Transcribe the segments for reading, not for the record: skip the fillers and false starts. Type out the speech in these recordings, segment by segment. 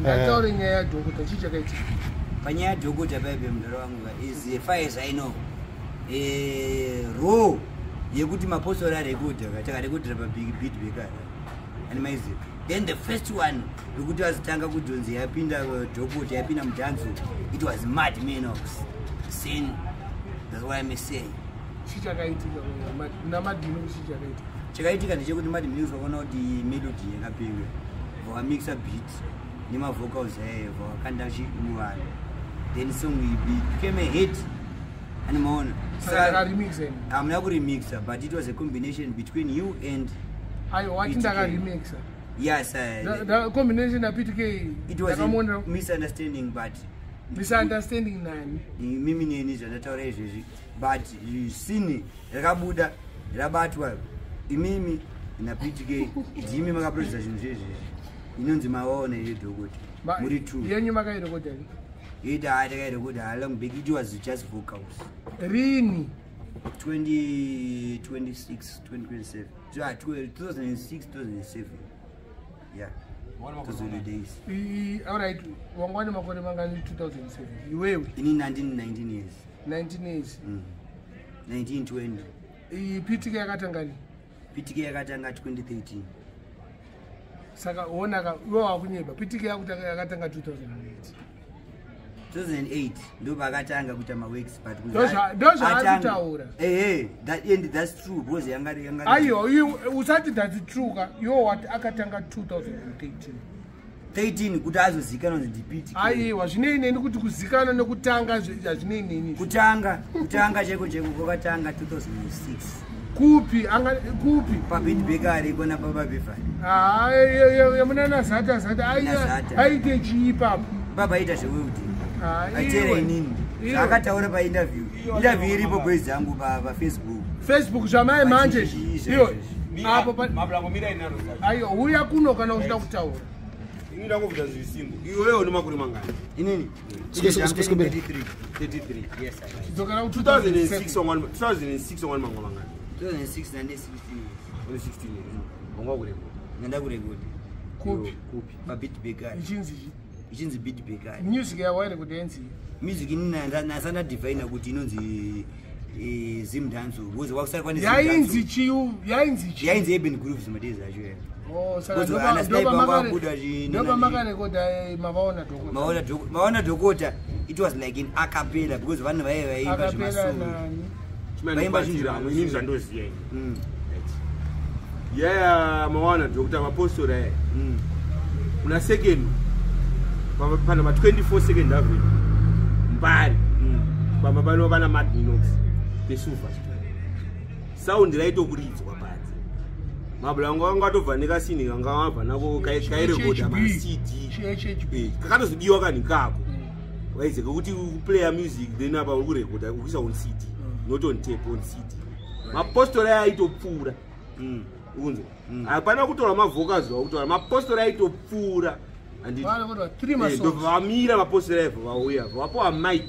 Ngataure nyaya yadhokota, chii chakaitika? Panyaya yadhokota paipe, mudhara wangu, is far as I know, ro yekuti mapostori arekodha, takarekodhera pabig beat bakery, ani maiziva. Then the first one yekuti vazotanga kudhonzi yapinda dhokota, yapinda mudancehall, it was Mad Minox sin. That's why I'm saying. Chii chakaitika kuna Mad Minox? Chii chakaitika? Chakaitika ndechekuti Mad Minox vakaona kuti melody yakapenga, vakamixa beat nemavocals ayo, vakakanda muvanhu, then song became a hit, ani maona. Saka takaremixa ini? Hamuna kuremixa, but it was a combination between you and Aiwa, wati PTK. Ndakaremixa. Yes. Combination naPTK. It was a Ndakamuonera. misunderstanding, but Misunderstanding nani? Mimi neni zvandataura izvezvi, but sini rakabuda rabatwa imimi naPTK, ndimi makaprodusa zvinhu zvezvezvi inonzi Mawaona yedhokota. Muri two. Yenyu makairekodha? Ita takairekodha along back, it was just vocals. Rini? 2026, 2027. Ah, 2006, 2007, yeah, those were the days. Alright, wanga wane makore mangani 2007 iwewe? Ini 19, 19 years. 19 years. 19, 20. PTK yakatanga rini? PTK yakatanga 2013. Saka onaka, iwe wakunyeba. PTK yakutanga, yakatanga 2008. 2008 ndo pakatanga kuita maworks, but Ndozvaari kutaura. Ehe, that, and that's true because yanga Aiwa, usati that's true ka. Iwe wati akatanga 2013. 13 kuti azozikanwa kunzi ndiPTK. Aiwa, zvinei neni kuti kuzikana nekutanga hazvinei neni. Kutanga cheko cheko kwakatanga 2006. Kupi? Anga kupi? PaBeat Bakery kona paBabevhari. Yemunana Zata Zata? Zata. Aite chii ipapo? Baba aita zveweuti. Ah, Aiteera iwe. inini Iwe. zvaakataura painterview, interview iripo, boys dzangu, paFacebook. Facebook zvamai manje. Izvi, Iyo izvi. apo Mabulango, mirai naro zvacho. Aiwa, uya kuno kana uchida kutaura. Ini ndangobvunza zviri simple. Iwewe une makore mangani? Inini? Siku- 33. 33? Yes, I Dzokera ku 2006 wangwani, 2006 wangwani mangwa mangani? 2006 nande 16 years. Une 16 years wanga kurekodha? Nganda kurekodha. Kupi? Kupi? PaBeat Bakery. Ichinzi chi? Ichinzi Beat Bakery. Music yawairekuti yenzi? Music inini nasanda defina kuti inonzi Zim dancehall because wakusara kwane Zim Yainzi dancehall. chiu? Yainzi chi? Yainzi Urban Grooves madays acho ya. Oh, saka Because ana Sniper wabuda ndopa makarekodha Mavaona Dhokota. Maona Dhokota, it was like in acapella because vanhu vaive vaimba Akapera zvemasoro. nani? Vaimba zvinhu Chimandibatsira inini zvandoziva ini. Yaya Mawana Dhokota, mapostori aya, kuna Second, pana ma24 Second Avenue, Mbari, pamba pano pana Mad Minox peSuva, sound raitokuridzwa panze. Mabulango anga atobva nekasini kanga wabva nako kairekodha maCD. CHHB. Kakatozodiwa kanhu kako waize kekuti kuplaya music, then apa uri kurekodha ukuisa on CD, not on tape, on CD. Mapostori aya aitopfuura. Unzwa, hapana kutora mavocals, wakutora mapostori aitopfuura, handiti? Vakarekodwa three masongs. Ndobva vamira mapostori aibva vauya, vapuwa mic,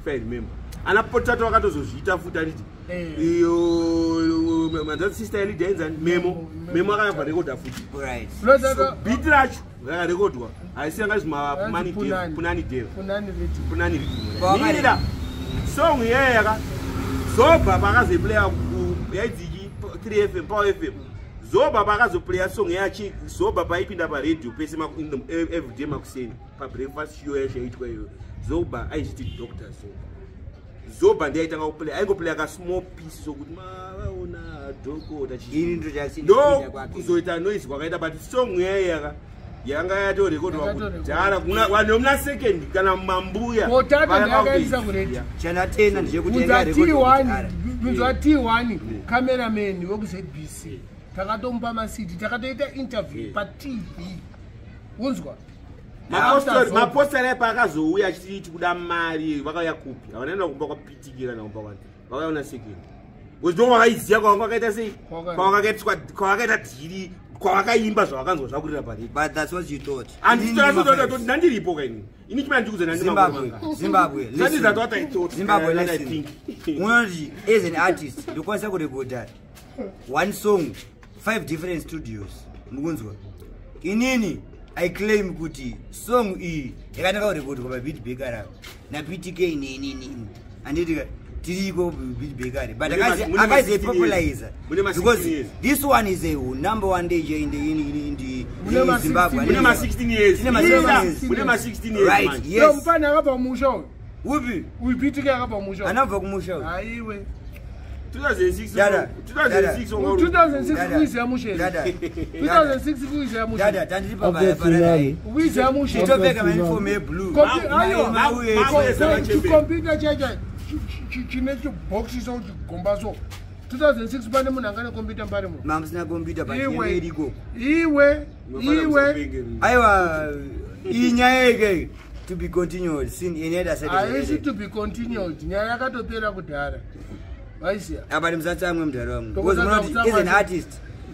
if I remember. Ana Potato vakatozozviita futi, handiti? Eh. Iyo manzanzi sister yalida inzani, Memo. Memo akabva rekodha futi. Unoziva- Beat racho rakarekodwa haisi yanga Yanzi Punani. Punani Dev. Punani Rhythm. Punani Rhythm. Kwakare- Song iyeye yaka Zoba pakazoplaya yaidziki 3 FM, Power FM. Zoba pakazoplaya song yachi, Zoba paipinda paradio pese everyday makuseni pabreakfast show yacho yaitwa iyoyo, Zoba aichiti Dr Zoba. Zoba ndiye aitanga kuplaya, aingoplaya kasmall piece sokuti Mavaona Dhokota. Ini ndochasi. Ndo kuzoita noise kwakaita, but song yaya yaka yanga yatorekodwa Yakatorekodwa. kudhara vanhu muna Second kana mambuya. Potato vaya ndeyakaendesa vakuiziya. kuredio. Chandatenda ndechekuti Bvunza yanga yarekodwa T1. kudhara. Bvunza T1 cameraman wekuZBC, takatomupa maCD, takatoita interview paTV, unzwa? After Zoba. Mapostori aya paakazouya achiti kuda mari, vakauya kupi? Havanaenda kumba kwapitikira nakumba kwani, vakauya una Second because ndo vakaiziya kwavanga vakaita sei, kwavakaita dhiri, kwavakaimba zvavakanzwa zvakurira paredio. But that's what you thought. Handitoratoti ndandiripo kaini ini chimai ndikuza. Zimbabwe, Zimbabwe, listen. That's what I thought. Zimbabwe, And I listen. think. Unoti as an artist ndokwanisa kurekodha one song five different studios, mukunzwa? Inini I claim kuti song iyi yakanaka kurekodwa paBeat Bakery apa naPTK nenini, handiti ka? Tiriko Beat Bakery, but Mune ma 16 years. Akazoipopulariza Mune ma 16 because years. this one is a number one DJ in the Mune ma in Zimbabwe. 16 Mune ma 16 years. Mune ma 16 years. Mune ma 16 years Right, manje. Yo, yes. mufana akabva kumusha uyu. Upi? Uyu PTK akabva kumusha uyu. Anobva kumusha uyu. Aiwe. 2006. Dada, 2006 wanga uri- 2006 Dada, kuiziya mushe. Dada, 2006 kuiziya mushe. Dada, tandiri Update pabarai. Kuiziya mushe. Titopfeka mauniform eblue. Aiwa. Mauye. Chikombiyuta chacha chine chibhokisi so chigomba so. 2006 pane munhu anga nekombiyuta mbari muno. Mamusina computer, but Iwe. iriko. Iwe, Unofana iwe. kusapenge. Aiwa, iyi nyaya ike to be continued sin another Haisi side. to be continued. Nyaya yakatopera kudhara. Vaisiya. Apa musatsamwe mudhara wangu. Ndokutadza Because munoti as an kutsamwa. artist,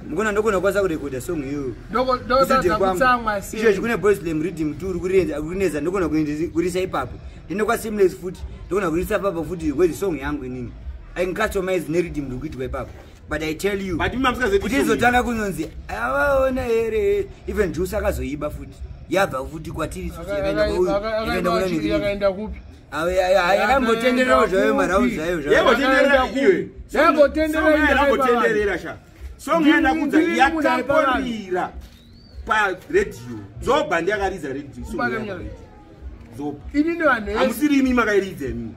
mukona ndokona kwanisa kurekodha song iyoyo. Ndokutadza Kustudio kwangu. kutsamwa Izvo sei. kune Boys Slam rhythm tu uri kurenza kurineza, ndokona kurisa ipapo. Ndinokwa Seamless futi, ndokona kurisa ipapo futi with song yangu inini. I can customize nerhythm riri kuitwa ipapo. But I tell you, But imi hamusingazeti kuti song iyi. izotanga kunonzi avaona here, even Juice akazoiba futi, yabva futi kwatiri futi, yakaenda kwa uyu, yakaenda kuna nhingi. Yakaenda kupi? Yakambotendererawo zvayo maraundi zvayo zvayo. Yambotenderera Yakaenda iwe. kupi? Yambotenderera Song inda yakambotenderera sha. Song yandakudza Ndiri munhu yakamborira paredhiyo. Zoba ndiyakaridza redhiyo. Song Kubata yakaridza. munyara. Zoba. Inini vanhu vese Hamusiri imi makairidza imi.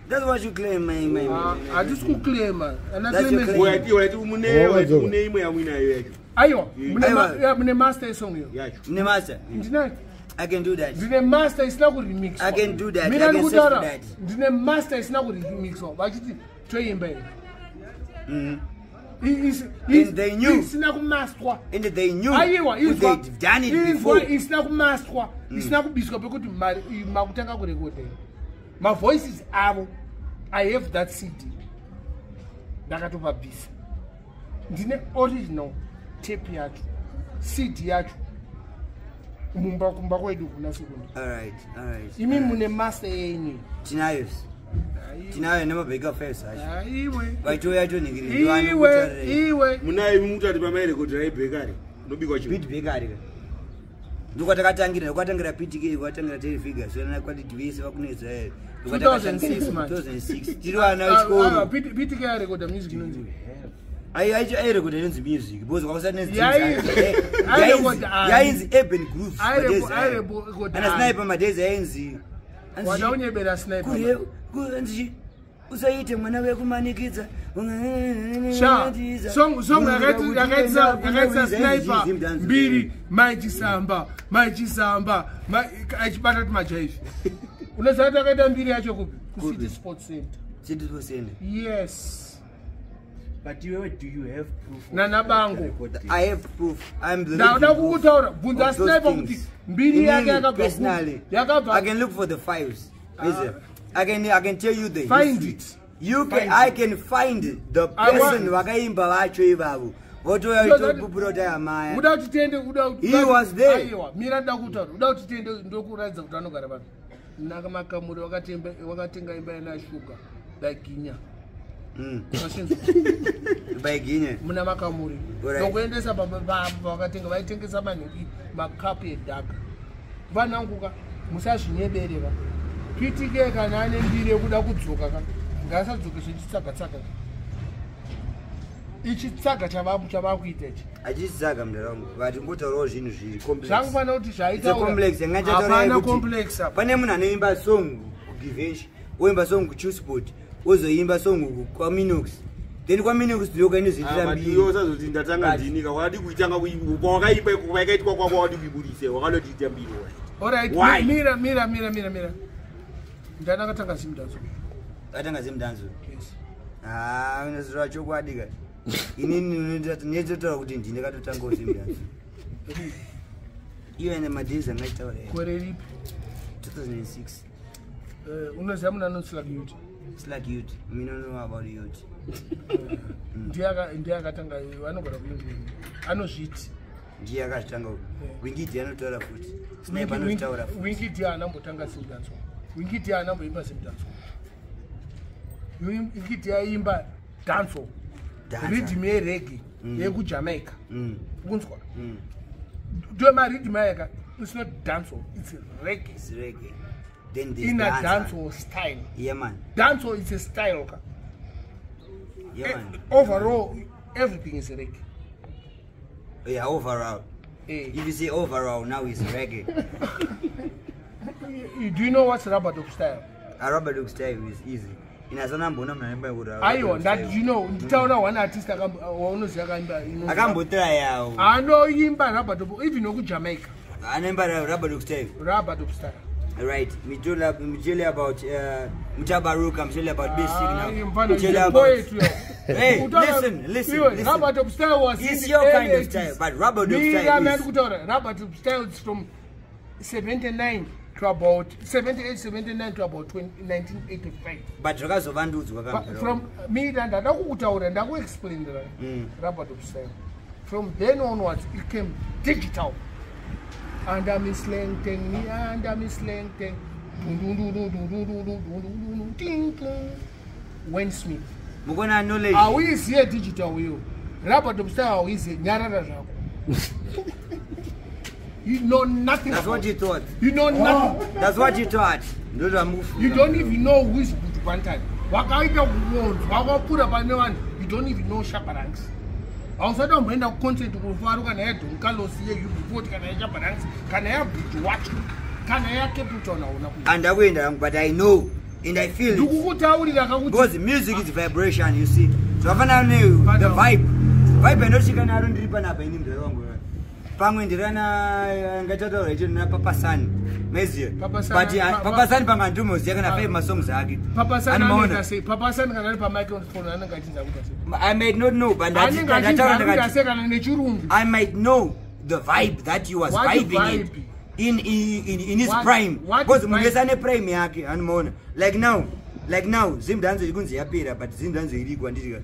That's what you claim, my hatisi kuclaima. Ana That's your claim claim. Waiti waiti mune waiti mune imwe yamuinayo yacho. Aiwa, Aiwa. mune master esong iyo. Yacho. Mune master. Ndinayo. I can do that. Ndine master isina kuremixwa. I can do that. Mina I can ndikutaura, search for that. ndine master isina kuremixwa vachiti toimba here. And they knew. Isina kumastwa. And they knew Aiwa, kuti inzwa they'd done it inzwa before. Mm. isina kumastwa, isina kubiswa pekuti makutanga kurekodha here. Mavoices avo, I have that CD, ndakatovabvisa. Ndine original tape yacho, CD yacho mumba kumba kwedu kuna sekunda. All right, all right. Imi mune master yenyu. Tinayo. Tinayo nemabheka first acho. Aiwe, Vaitouya tonhingiri. iwe, iwe. Munayo imi mutati pamairekodhera ibhekari. Unobikwa chimwe. Beat Bakery ka. Ndokwatakatangira, ndokwatangira PTK, kwatangira Terry Figures, vana kwati vese vakunetsa eh. 2006 manje. 2006. Tiri vana vechikoro. PTK yarekodha music inonzi Ai ai airekodha inonzi music because kwakusati nenzi. Airekodha ani. Yainzi Urban Grooves. madays ayo. Airekodha Ana ani. Sniper madays ainzi. Wada unyebera Sniper. Kure anzi usaite mwana wekumanikidza. Sha, song yakaitisa Sniper mbiri, maichisamba maichisamba achibata kuti majaivi. Unoziva kuti akaita mbiri yacho kupi? KuCity Sports Center. City Sports Center. Yes. But iwewe, do you have proof of Nana the Bango. recording? I have proof. I'm the Ndauda living proof kukutaura, bvunza of those Sniper things. kuti mbiri yake Inini, yakabva kupi? personally, Yakabva- I can look for the files. Listen, I can tell you the Find history. it. You can Find I can find the I want- person vakaimba vacho ivavo. Votoya So that- itopupura kuti amaya. Uda kuti tiende, uda He was there. Aiwa, mira, nda kutaura. Uda kuti tiende, ndokuratidza kuti anogara papi. Naka Makamuri wakatenga imba yana shuga daginya. Mashinzwa? Baiginya. Muna Makamuri. Alright. Ndokuendesa pavakatenga, vaitengesa manhingi, makapu edhaka. Vananguka, musazvinyebereva. PTK kana ane mbiri yekuda kudzoka ka, ngaasadzokeswe ichitsaga-tsaga ka. Ichi tsaga chavakuita ichi. Achitsaga mudhara wangu. Vati ngotaurawo zvinhu zviri complex. Zvangufanira kuti It's a complex. Yanga hapana complex apa. Pane munhu anoimba song kuGivenchy, oimba song kuChillspot, ozoimba song kwaMinox. Then kwaMinox ndoka inozoitira But mbiri. iwe usazoti ndatanga ndini ka wakadi kuitanga wakaimba yakaitwa kwako wakadi kuibudisa wakanotiita mbiri. Alright, Why? mira, mira, mira, mira, mira. Ndanakatanga Zimdanzo. Atanga Zimdanzo. Yes. Ah, unozotaura chokwadi ka. Inini ndinototaura kuti ndini ndakatotangawo Zimdanzo. Iwe nemadays angachitaura here. Gore ripi? 2006. Unoziva munhu anonzi Slack Youth? Slack Youth. Me no know about youth. Ndiye akatanga, anogara kuEngland. Anozviti. Ndiye akazvitanga. Winky D anotaura futi. Sniper anotaura futi. Winky D anambotanga Zimdanzo. Winky D anamboimba Zimdanzo. Winky D aimba dancehall. Dancer. Rhythm yereggae yekuJamaica. Kunzwa? Do mariddim ayaka, it's not dancehall, it's reggae. It's reggae. Then there's In a dancehall. dancehall style. Yeah, man. Dancehall is a style ka. Yeah, man. Overall, everything is reggae. Yeah, overall. Eh. If you say overall, now it's reggae. Do you know what's rub-a-dub style? A rub-a-dub style is easy. Inazanambona mna nemba yekuti Aiwa, ndati you know, nditaura one artist waunoziva akaimba akambotrayawo. Anoimba rub-a-dub even nokuJamaica. Anoimba rub-a-dub style. Rub-a-dub style. Right. Me tell you about Mutabaruka, I'm telling you about Basic Ah, now. mfana, Tell you he's a about poet, yo. Hey, listen, listen, listen. Rub-a-dub style was It's in the your kind early of style, 80s. but rub-a-dub Mira, style man, is- kutaura, rub-a-dub style is from 79 to about 78, 79 to about 20, 1985. But zvakazovandudzwa But kamudhara. from mira, ndada kukutaura, ndakuexplainira rub-a-dub style. From then onwards it came digital. And I'm slang thing, and I'm slang thing. Wayne Smith. Mukona knowledge. Hauiziye digital uyo. Rub-a-dub style hauiziye, nyarara zvako. You know nothing. That's what you thought. You know nothing. That's what you thought. Ndozvamukufunga. You don't even know who is Buju Banton. Wakaita kuonzwa, wakapfuura pane vanhu. You don't even know Shabba Ranks. Hausati wamboenda kuconcert kuRufaro kana yaDon Carlos yeUB40 kana yaShabba Ranks kana yaBuju wacho kana yaCapital hauna kuenda. Handakuenda hangu, but I know and I feel it. Ndikukutaurira kakuti Because music is vibration, you see. Zvakafanana ne the vibe. Vibe yandosvika naro ndiri panapa ini mudhara wangu. Pamwe ndirana ngatataura icho ndina Papasani. Maiziya. Papa San- But Papasani pamwe andinoziya kana 5 masongs ake. Papa San Anomaona. anoita sei? Papa San kana ari pamicrophone anenge achinza kuita sei? I might not know, but Anenge ndataura achinza kuita ndakati sei kana nechirungu? I might know the vibe that he was What vibing vibe? in his prime. What Because munhu vibe? wese ane prime yake, anomaona. Like now Zimdanzo iri kunzi yapera, but Zimdanzo iriko handiti ka.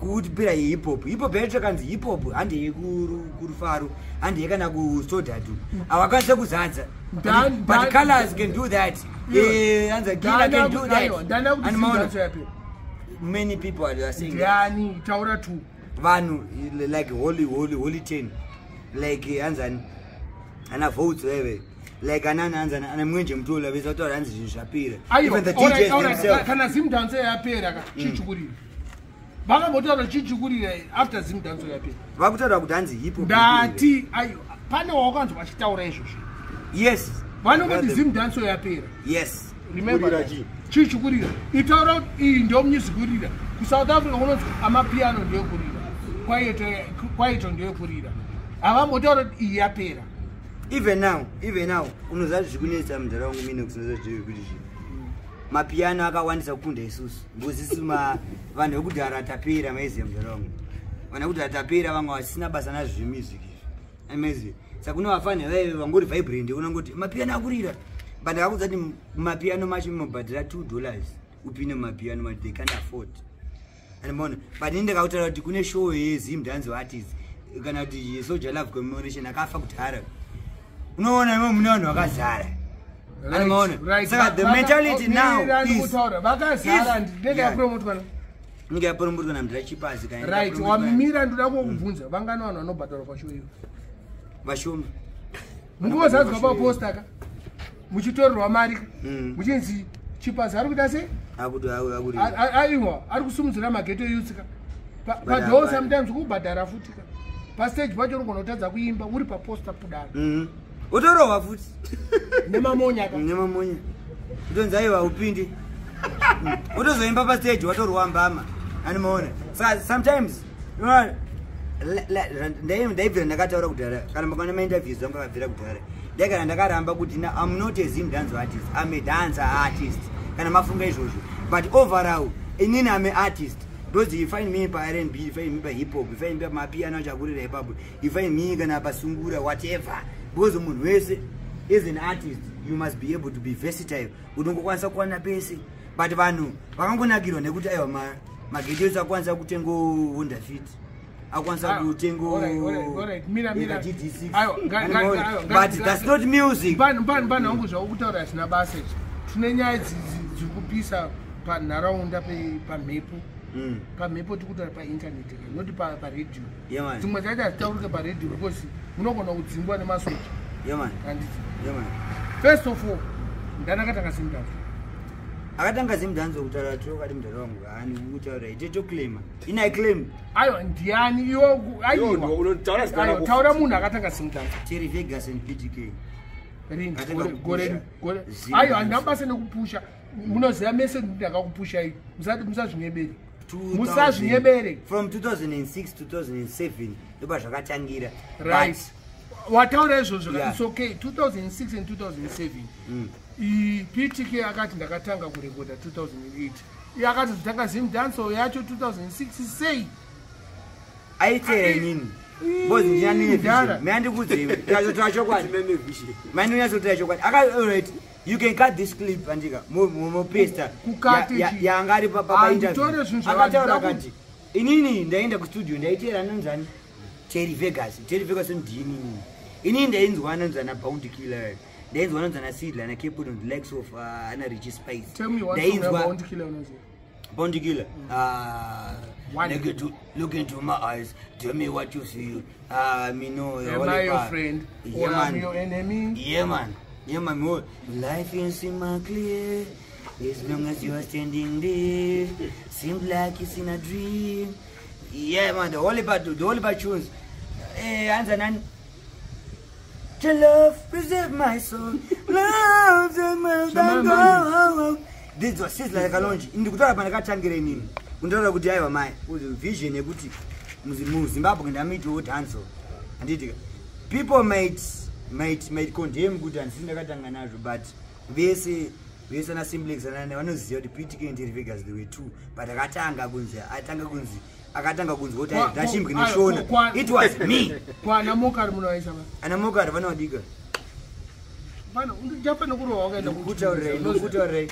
Kupera yehip hop. Hip hop yacho kanzi hip hop handei kuRufaro, handei kana kuSodhatu. Havakwanise kuzadza. But Colors can do that. Hanzi Killer can do that. Ndanda kuti Anomaona. Zimdanzo yapera. Many people are saying that. Ndiani? Taura two. Vanhu like holy 10, like hanzani ana votes veve, like anani hanzani ana mwenje mutola vese vataura hanzi zvinhu zvapera. Aiwa, Even the alright, DJs alright, themselves. kana Zimdanzo yapera ka, chichikurira vakambotaura chichikurira after Zimdanzo yapera. Vakutaura kuti hanzi hip hop. Ndati aiwa, pane wawakanzwa vachitaura izvozvo? Yes. Vanongoti Zimdanzo yapera. Yes. Remember Kurira that. chii? Chichikurira itaura kuti iyi ndo music kurira. KuSouth Africa kunonzi amapiano ndeyekurira, kwaito ndeyekurira. Havambotaura kuti iyi yapera. Even now unoziva zviri kunetsa mudhara wangu mine kunoziva zviri kuti zvii mapiano akawandisa kukunda isusu because isusu vanhu vekudhara tapera, maiziya mudhara wangu, vanhu vekudhara tapera, vamwe vasina basa nazvo zvemusic izvi, maiziya. Saka kune vafana vaive vangori vibrant unongoti mapiano akurira, but ndakakudza kuti mumapiano macho mumobhadhira $2 upinde mumapiano macho. They can't afford, andimona. But ini ndakakutaura kuti kune show yeZimdanzo artist kana kuti Soul Jah Love commemoration akafa kudhara, unoona imo mune vanhu vakazara. Anomaona. Saka the mentality now is Kutaura vakazara. Ndinenge yapromotwa. Inge yapromotwa namudhara Chipasi. Kana Right, yapromotwa. wamira, ndoda kukubvunza, vangani vanhu vanobhadharwa pashow iyo? Vashoma. Mungozadzwa paposta ka, muchitorerwa mari ka, muchinzi Chipasi ari kuita sei? Akuti akuti Aiwa, ari kusumudzira maghetto youths ka. Bhadhara, Padhoo bhadhara. sometimes kubhadhara futi ka. Pastage pacho unogona kutadza kuimba uri paposta kudaro. Utorohwa futi. Nemamonya ka. Nemamonya, utonzi aiwa upindi. Utozoimba pastage watorwa mbama, animaona. Saka sometimes unoona, ndaibvira ndakataura kudhara kana makaona mainterviews angu akabvira kudhara, ndaigara ndakaramba kuti I'm not a Zim dance artist, I'm a dancer artist. Kana mafunga izvozvo, but overall inini I'm a artist because you find me pa-R&B, you find me pa-hip hop, you find me pamapiano achakurira ipapo, you find me kana pasungura, whatever, because munhu wese is an artist. You must be able to be versatile kuti ungokwanisa kuwana pese. But vanhu vakangonakirwa nekuti aiwa maghetto ese akwanisa kutenga Honda Fit, akwanisa Ah, kutenga alright, mira, mira. GD6. Aiwa, aiwa, But that's not music. Pano hangu zvakutaura hazvina basa izvi. Tine nyaya dziri kupisa panharaunda pamhepo. Pamhepo tiri kutaura paintaneti, noti paredhiyo. Yeah, man. Dzimwe dzacho hadzitaurike paredhiyo because Munogona kudzingwa nemasoja. Yeah, man. Handiti? Yeah, man. First of all, ndanakatanga Zimdanzo. Akatanga Zimdanzo kutaura tokati mudhara wangu hani kutaura ite toclaima ini I claim. Aiwa, ndiani iwo? Iwo unotaura zita Aiwa, rako. taura munhu akatanga Zimdanzo. Terry Vegas and PTK. Rini? Akatanga Gore kupusha. gore. Zimdanzo. Aiwa, handina basa nekupusha. Munoziva mese ndakakupusha iyi. Musati musazvinyebere. 2000 Musazvinyebere. From 2006 2007 ndopa zvakatangira. Right, wataura izvozvo. Yeah. It's okay, 2006 and 2007. PTK akati ndakatanga kurekodha 2008. Iye akatozotanga Zimdanso yacho 2006 sei? Aitera inini because ndinanine Mudhara. vision. Meandikudzei tazotaura chokwadi, mainonyatsotaura chokwadi. Alright, you can cut this clip andika mopesta. Kukate chi? Yanga ari Handitore zvinhu zvavanhu painterview akataura ndaku- akati inini ndaenda kustudio, ndaitera anonzani Terry Vegas. Terry Vegas ndini inini, inini ndainzwa anonzana Bounty Killer, ndainzwa anonzana Sidla na Capone, the likes of ana Richie Spice. Tell me one song Ndainzwa about Killer unoziva. Bounty Killer. One. Look into my eyes. Tell me what you see. Me know. Am I your friend Yeah, or man. am your enemy? Yeah, man. Yeah, man. Oh, life is in my clear. As long as you are standing there, seems like it's in a dream. Yeah, man. The whole part tunes. Eh, answer none. To love preserve my soul. Love the Zvamai. my. This was Sizzla yakalonji. Ndikutaura pandakatangira inini. Kundaura kuti aiwa mai, kuti vision yekuti muZimbabwe ndamitiwo dhanso. Handiti ka. People might condemn kuti handisi ndakatanga nazvo, but vese vese ana Simplex anana vanoziva kuti PTK and Terry Vegas, they were two, but akatanga kunzi atanga kunzi akatanga kunzi kuti ndachimbwe neshona, it was me. Kwana Mokari munovaisa va? Ana Mokari vanowadika. Fana, uchafanira kurohwa wakaenda. Ndikutaurirai, ndikutaurirai.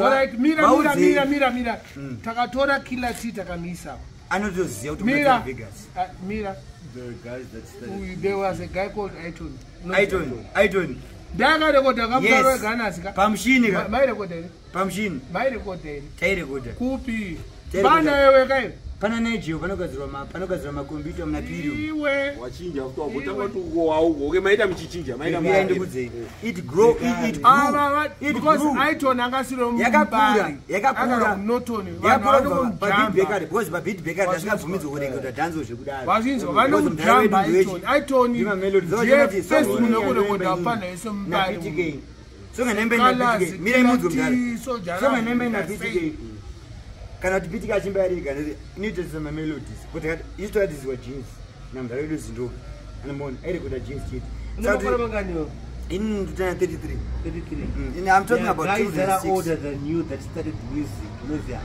Alright, mira mira mira mira mira. Takatora Killer T takamisa. Anotoziva kuti Mira. kuna Terry Vegas. Ah, mira. The guys that started. There was a guy called Aiton. Aiton, Aiton. Ndakarekodha kamutaro Yes. weGanasi ka. Pamushini ka. Mairekodha here? Pamushini. Mairekodha here? Tairekodha. Kupi? Tairekodha. Bana wewe kai. Pana Nigel panogadzirwa makombiyuta muna Pirium. Iwe. Wachinja futi, wagotanga kuti uko uko maita muchichinja maita. Ndikudzei, it grow it, it Ava grew. It because grew. Aiton angasiro. Yakakura, yakakura. Norton. Yakakura paBeat Bakery, because paBeat Bakery tasingabvumidzwa kurekodha dhanzo zvekudaro. Vazvinzwa, Because vanomujamba mudhara wedu Aiton. Aiton ndima melody. ndiye first munhu wekurekodha fana yese Na mubari. PTK. Songa nembe na Colours, PTK. Mira imudzo Killer mudhara. T, Soldier Songa Love, nembe na Sei. PTK. Kana kuti PTK achimba yarega inoitesa mamelodies. Kuti isu takatiziwa jeans. Na mudhara wedu Zindoga. Anomuona airekodha jeans chete. Una makore mangani iwe? Ini nditana 33. 33. And I'm talking There are about guys that are 2006. older than you that started music. Unoziva?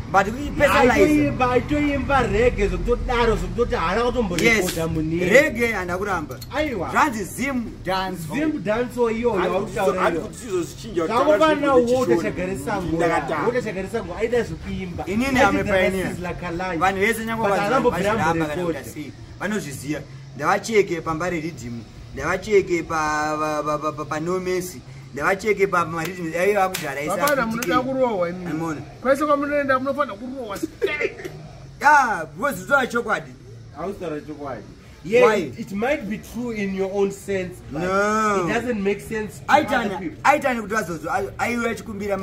But we personalize. Aitoimba reggae zvekutodaro zvekutoti haana Yes. kutomborekodha munini. Reggae handakuramba. Aiwa. Zvanzi Zim dance. Zim dance iyoyo yauri Kuti sizozvichinja. Zvangofana Walter Chagaresango. Ndakatanga. Walter Chagaresango aida zvekuimba. Inini am a pioneer. Sizzla Kalanje. Vanhu vese nyangwe But vanhu haana vachiramba kana kumborekodha. kuita sei vanozviziva. Ndavacheke pambare riddim, ndavacheke panomesi, ndavacheke pamariddim aiva akudhara. Vapana munoda kurohwa imi. Amona. Kwese kwamunoenda munofanira kurohwa. Ya, because zvoa chokwadi. Hausitaura chokwadi. Yeah, Why? it might be true in your own sense, but No. it doesn't make sense to other Aitana people. aitana kuti vazozo aiuya achikumbira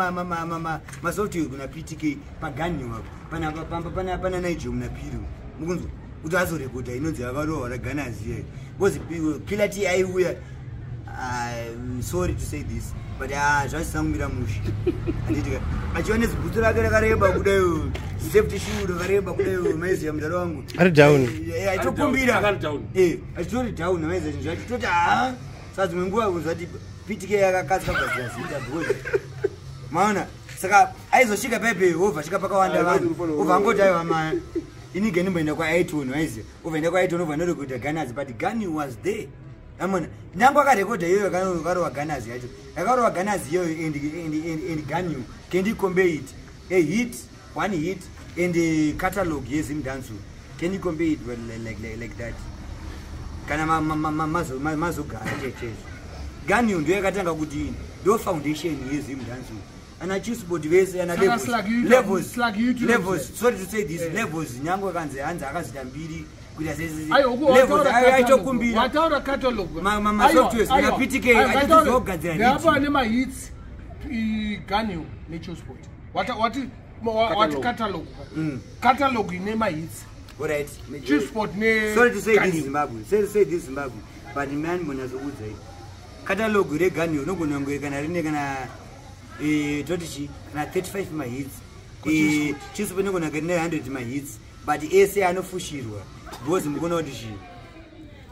masoftware kuna PTK paganiwa pana Nigel muna Piru, mukunzwa kuti azorekodha inonzi avarohwa raganazi iyayo, because Killer T aiuya, sorry to say this, but zvasina kumira mushe, handitika achiva nezibhutsu rake rakareba kudayo, safety shoe rakareba kudayo, maiziya mudaro wangu. Ari down. Achitokumbira. Akari down. Achitori down, maiziya zvinhu zvacho, toti ha, saka dzimwe nguva kuzvati PTK yakakasika kugadzira zita, because maona saka aizosvika paipe wobva svika pakawanda Ah, vanhu, unofanira obva angoti aiwa ma inige ndimboenda kwaIton, waiziya, obva enda kwaIton, obva norekodha Gunners, but Gani was there, amona nyange akarekodha iyoyo yakarova Gunners yacho, yakarova Gunners iyoyo and Ganu, can you compare it, a hit, one hit and a catalog yeZimdanso, can you compare it well, like that? Kana mazogara chechezvo, Ganu ndo yakatanga kuti ndo foundation yeZimdanso, ana Chisport vese, ana Saka Slag levels, Slag YouTube levels, sorry to say this, levels nyange kanzi hanzi akazoita mbiri. Kuita Aiwa, wataura catalog. aitokumbira Wataura catalog. Ma Aiwa, softwares, aiwa. na PTK, Aiwa, achiti ngataure. zogadzira Ndeapo hit. ane mahits Ganil neChillspot. Wati catalog. Catalog ine mahits. Alright. Chillspot ne Sorry to say this, Ganil. Zimbabwe, sorry to say this, Zimbabwe, but man, munazokuudzai catalog reGanil unogona kunge kana rine kana toti chi kana 35 mahits. Chillspot inogona kunge rine 100 mahits, but ese anofushirwa because mukuona kuti chi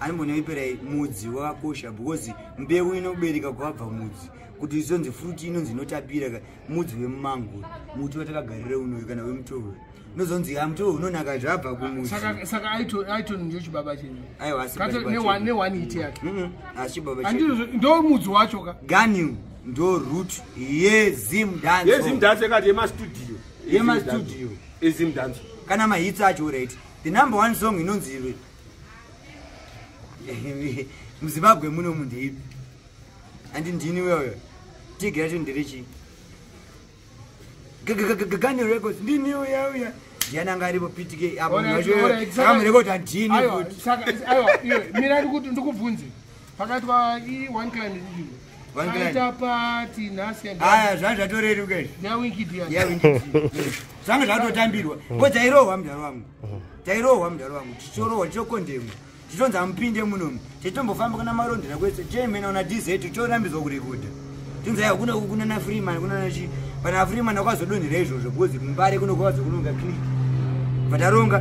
anombonaipirai mudzi wakakosha, because mbeu inobereka kwabva mudzi kuti izonzi fruit inonzi inotapira ka mudzi wemumango, muti watakagarira unoyu kana wemutohwe unozonzi ha mutohwe unonaka zvabva kumudzi. Saka Aiton ndiyo chibaba chenyu. Aiwa, asi Kata- baba chedu. ne one hit yake. Asi chibaba chedu. Handizvo, ndo mudzi wacho ka. Ganil ndo root yezim dance. Yezimdance yakati yemastudio. Yemastudio. Ezimdance. Kana mahits acho, right, the number one song inonzi muZimbabwe munomu ndeipi? Handi ndini uyoyo tigi racho nderechi Ganil Records, ndini uya uya, ndiani anga aripo? PTK apo. Alright, alright, Akamurekodha ndini Aiwa, futi. saka aiwa, iwe mira, ndikubvunze. Pakaitwa i one client ndizvo. One Client. Aita pati nhasi Aya, zvanga zvatoreruka izvi. ndiyawinki dia. Zvanga zvatotambirwa ko tairohwa mudharo wangu, tairohwa mudharo wangu, tichorohwa, tichokondemwa, tichonzi amupinde munomu, tichitombofamba kuna marondera kwese chemena una dz, tichorambidzwa kurekodha, tinzi aiwa kuna kuna nafreeman kuna nachi pana Freeman wakazodonhera izvozvo because muMbare kuno kwakazokunonga click vataronga.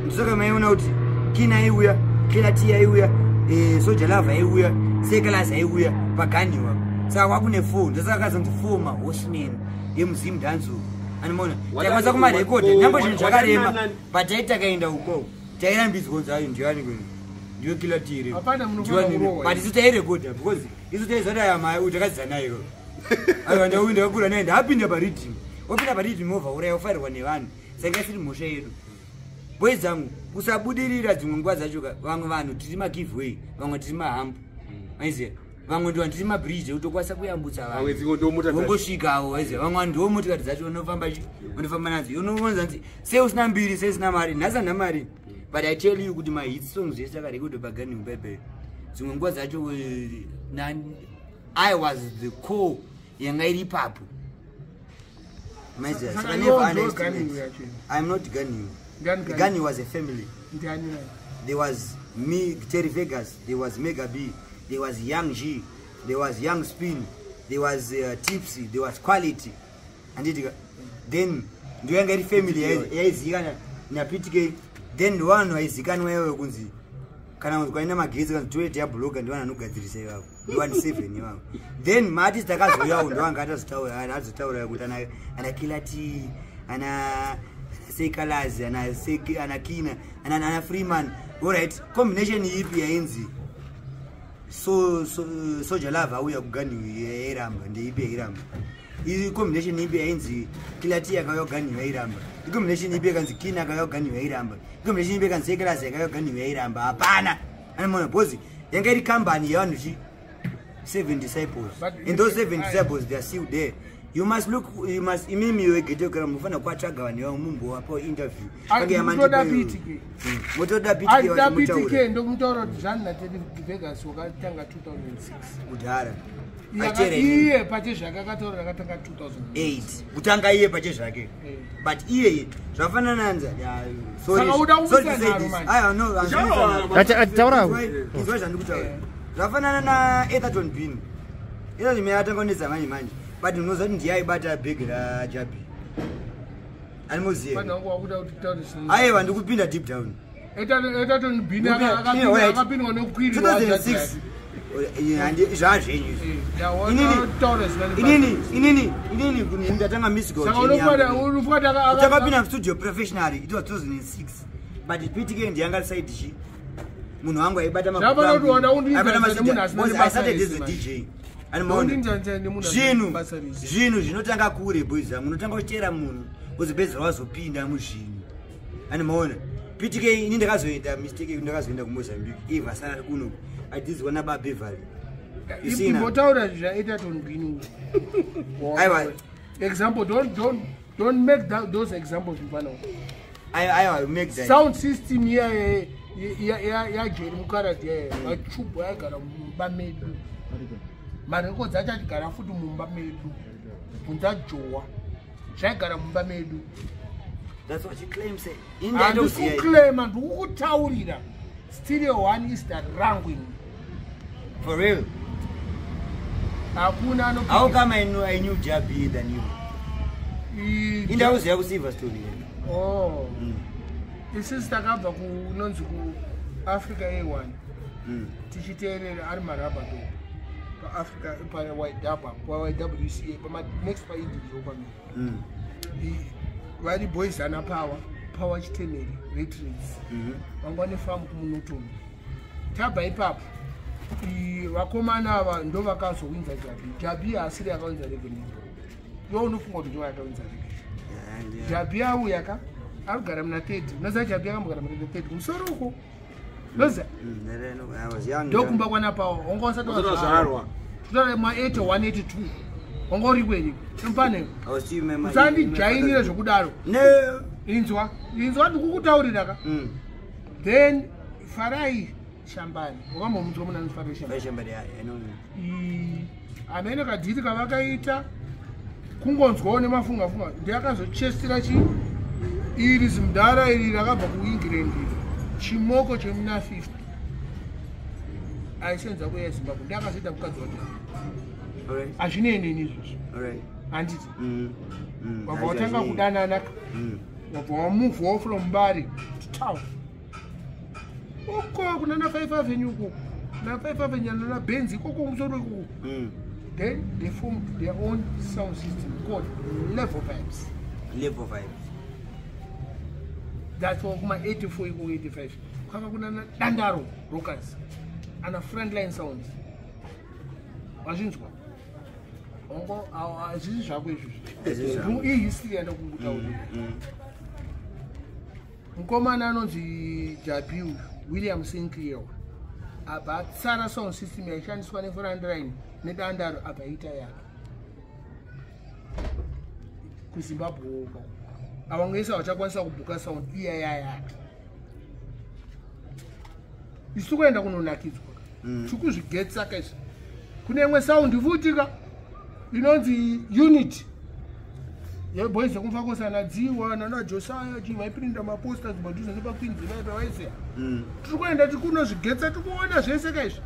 Ndosaka maiona kuti Kina aiuya, Killer T aiuya, Soul Jah Love aiuya, Seh Calaz aiuya paganiwa. Saka kwakune four, ndosaka kazonzi four mahorsemen emuZim dance. Anomaona takwanisa kumarekodha nyambo zvinhu zvakarema, but tai takaenda ukoko tairambidzwa kunzi ayo ndiani kwenu, ndiwe Killer T here? Hapana, munofanira Ndiwani? kurohwa. But isu tairekodha because isu taiziva kuti aya mai uyu takadzidza naye ko, aiwa ndauyu ndakakura naye, ndapinda pariddim, wapinda pariddim wobva uraya wofarirwa nevanhu, saka isiri mhosva yedu, boys dzangu, kusabudirira dzimwe nguva dzacho ka. Vamwe vanhu tiri magive, vamwe tiri mahambu, maiziva, vamwe ndivanhu tiri mabridge ekutokwanisa kuyambutsa Vamwe vanhu. dzimwe ndo mota dzacho. Vongosvikawo, waiziva, vamwe vanhu ndiwo motikari dzacho unofamba nadzo, unoonza nzi sei usina mbiri, sei usina mari, nhasi handina mari. But I tell you kuti mahit songs ese akarekodwa paGanil bebe, dzimwe nguva dzacho I was the core yanga iri ipapo, maiziva. Saka Saka iwe never ndiwe underestimate. Ganil yacho. I'm not Ganil. Ndiani Ganil? Ganil was a family. Ndiani naye? There was me, Terry Vegas, there was Mega B, there was Young G, there was Young Spin, there was Tipsy, there was Quality. Anditi then ndiyo yanga iri family yaizivikana naPTK. Then vanhu vaizikanwa ivoyo kunzi kana kunzi kwaina magetsi, kanzi toilet yabloka, ndivanhu anogadzirisa ivavo, ndivanhu seven ivavo. Then maartist akazouyawo ndovanga atazotaura kuti ana Killer T, ana Seh Calaz, ana Kina, ana Freeman. Alright, combination ipi yainzi so Soul Jah Love auya kuGanil yairamba? Ndeipi yairamba? Iyi combination ipi yainzi Killer T akauya kuGanil yairamba? Icombination ipi yakanzi Kina akauya kuGanil yairamba? Icombination ipi yakanzi Seh Calaz akauya kuGanil yairamba? Hapana. Anomaona because yanga iri kambani yevanhu chi seven disciples. And those seven disciples, they are still there. You must look, you must, imimi wegetokera munofanira kuvatsvaga vanhu ivavo mumbovapawo interview. Ah, Pange mutoda yamandipeyo. PTK. Motoda PTK. Aida Vachimutaura. PTK ndokumutaura kuti zvani naTerry Vegas wakatanga 2006. Kudhara. Achera inini. Iye pache zvake akataura akatanga 2008. 8 kutanga iye pache zvake. But iyeye zvafanana nanza. Saka uda kumisa nharo manje. Taura. Izwa zvandikutaura, zvafanana naEtherton Bean. Etherton Bean atanga kunetsa manje manje, but unoziva kuti ndiye aibata bhegi raJabi, animoziva. Vanhu vangu vakuda kuti taure zvinhu. Aiwa, ndikupinda deep down. Etherton Bean Yeah, alright. akapindwa nekukwirira. 2006 zvazvenyu izvi. Inini ndatanga musical Saka journey yangu. unofanira Takapinda mustudio professionally it was 2006, but PTK ndiyanga side chi munhu wangu aibata Zvafana kuti wana undinzanisa nemunhu asina I nebasa started as rese a manje. DJ. Anomaona zvinhu zvinhu zvinotanga kure, boys zangu, unotanga uchiteera munhu uzopedzera wazopinda muzvinhu. Anomaona PTK, ini ndakazoenda mistake yekuti ndakazoenda kuMozambique ivhasara ari kuno adzidzwa nabaBeverly. You see now? Imbotaura zvaEtherton Bean. Aiwa. Example, don't make those examples mfana. Aiwa, make that Sound system iyaye Yajeri mukaradhi yaya, machubhu aigara mumba medu, marekodzi acho achigara futi mumba medu, bvunza Jowa, zvaigara mumba medu. That's what you claim, say. Handisi kuclaima, ndikukutaurira. Stereo One is the ranking. For real? Hakuna. How come I knew Jabi than you? Indauziya kuSilverstone. Oh. Isusu takabva kunonzi kuAfrica A1 tichiteerera ari marabado paAfrica, paYWCA, next paIndizo pamene. Vari boys ana Power, Power Chitemeri, Retrades. Vanga vane famu kuMunotoni. Tabva ipapo, vakomana ava ndo vakazowinza Jabi. Jabi haasiri akawinza reggae. Iwe unofunga kuti ndo akawinza reggae. Jabi auya ka, ari kugara muna 30. Unoziva Jabi akambogara muna 30 kumusoro uko, unoziva? I was young. Ndokumba kwana Power, wanga usati Wazvarwa. Tutaura ma 81 82, wanga uri kweri impane. I was still in my Usandijainire zvokudaro. No. Inzwa, inzwa, ndikukutaurira ka. Then Farai Shambani, wakambomunzwa munani Farai Shambani? Somebody, I know. Amene kadhiri kavakaita kungonzwawo nemafungafunga, ndiyakazochestera chi iri zimudhara iri rakabva kuEngland iri, chimoko chemuna 50, aisenza kuya Zimbabwe, ndiakazoita mukadzi wacho. All right. Hazvineneni izvozvo. All right. Handiti? Wabva watanga Hazvinei. kudanana, wabva wamuvhawo from Mbare to town uko kunana 5 Avenue uko, na 5 Avenue nana Benz ikoko kumusoro ikoko. Then they formed their own sound system called Level Vibes. Level Vibes. That's all kuma 84 iko, 85, kwaka kunana Dandaro Rockers ana Frontline Sounds. Wazvinzwa? Ongo hazvisi zvako Hazvisi izvozvo, zvako. ihistory yandakukutaurira. Mukomana anonzi Jabi uyu, William Sinclair, abva atsara sound system yaishandiswa neFrontline neDandaro, abva aita yake kuZimbabwe woga. Avamwe vachakwanisa kubhuka sound iyaya yake. Isu kuenda kunonakidzwa, tikuzvigetsaka izvi. Kune imwe sound futika inonzi Unit yeboys yekumfakosana dziwa nana Josiah chi, vaiprinda maposters padhuze nepaQueens vaipa vaiseya. Tiri kuenda, tiri kunozvigetsa, tiri kuona zvese kaizvi.